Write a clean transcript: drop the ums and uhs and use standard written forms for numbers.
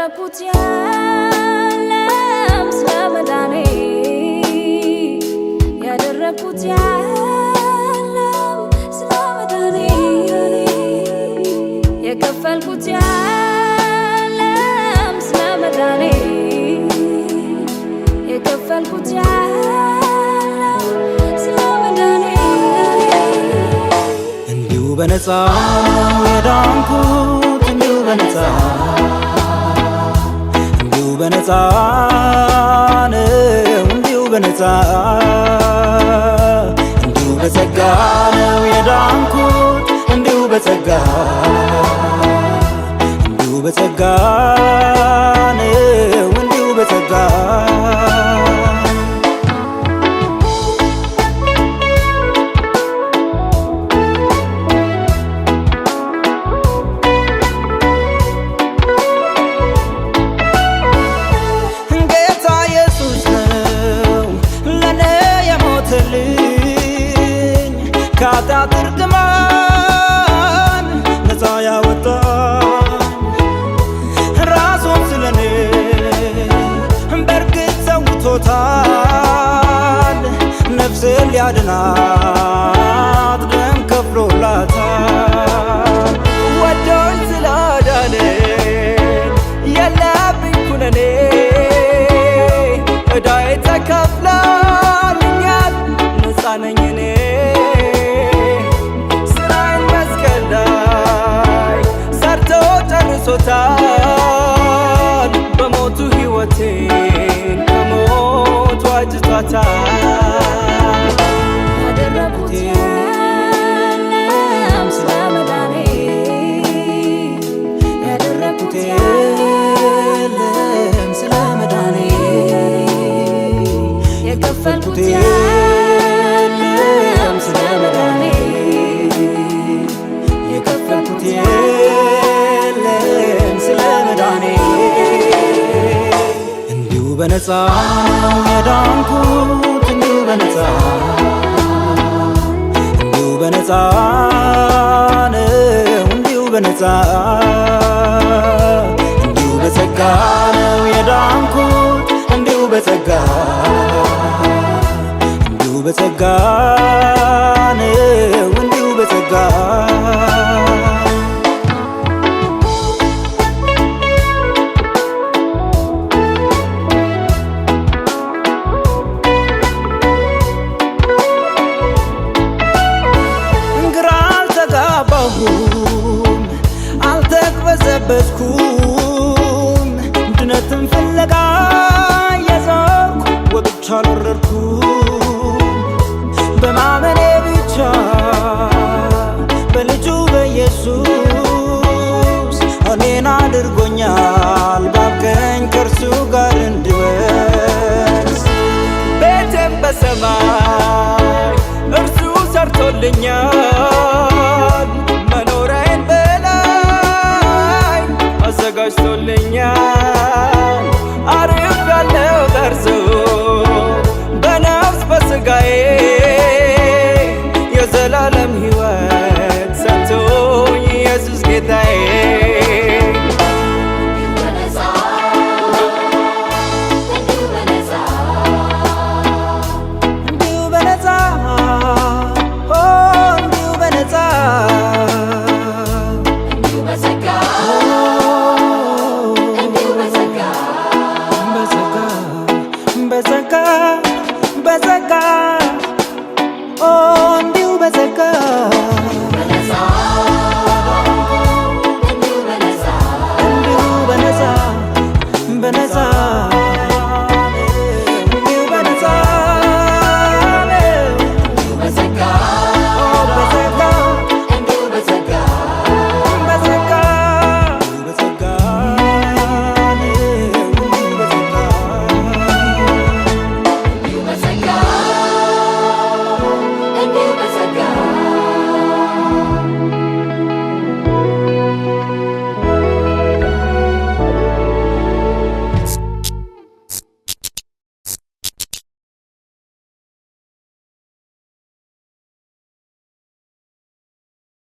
ያደረኩት የለም ስለ መዳኔ፣ ያደረኩት የለም ስለ መዳኔ፣ የከፈልኩት የለም ስለ መዳኔ፣ የከፈልኩት የለም ስለ መዳኔ። እንዲሁ በነፃ ነው የዳንኩት፣ እንዲሁ በነፃ፣ እንዲሁ በነፃ ነው፣ እንዲሁ በነፃ፣ እንዲሁ በጸጋ ነው የዳንኩት፣ እንዲሁ በጸጋ፣ እንዲሁ በጸጋ ነው፣ እንዲሁ በጸጋ። ጌታ ኢየሱስ ነው ለኔ የሞተልኝ፣ ከኃጢአት እርግማን ነፃ ያወጣኝ። ራሱን ስለኔ በእርግጥ ሰውቶታል፣ ነፍሴን ሊያድናት ደም ከፍሎላታል። ወዶኝ ስላዳነኝ የለብኝ ኩነኔ፣ ዕዳዬ ተከፍሎልኛል፣ ነፃ ነኝ እኔ። ስራዬን መስቀል ላይ ሰርቶ ጨርሶታል፣ በሞቱ ሕይወቴን ከሞት ዋጅቷታል። ያደረኩት የለም ስለ መዳኔ፣ ያደረኩት የለም ስለ መዳኔ፣ የከፈልኩት የለም ስለ መዳኔ፣ የከፈልኩት የለም ስለ መዳኔ። እንዲሁ በነፃ ነው የዳንኩት፣ እንዲሁ በነፃ፣ እንዲሁ በነፃ ነው፣ እንዲሁ በነፃ፣ እንዲሁ በጸጋ ነው የዳንኩት፣ እንዲሁ በጸጋ፣ እንዲሁ በጸጋ ነው፣ እንዲሁ በጸጋ። ግራ አልተጋባሁም፣ አልተቅበዘበዝኩም፣ ድነትን ፍለጋ የዞርኩ ወጥቻ አልወረድኩም። በማመኔ ብቻ በልጁ በኢየሱስ እኔን አድርጎኛል በአብ ቀኝ ከእርሱ ጋር እንድወርስ። ቤቴም በሰማይ እርሱ ሰርቶልኛል፣ መኖሪያዬን በላይ አዘጋጅቶልኛል። አርፌያለሁ በእርሱ በነፍስ በሥጋዬ፣ የዘላለም ሕይወት ሰጥቶኝ ኢየሱስ ጌታዬ። በነፃ፣ እንዲሁ በነፃ። እንዲሁ በነፃ፣ ኦ እንዲሁ በነፃ። እንዲሁ በጸጋ፣ እንዲሁ በጸጋ። በጸጋ፣ በጸጋ፣ በጸጋ፣ ኦ እንዲሁ በጸጋ። በነፃ።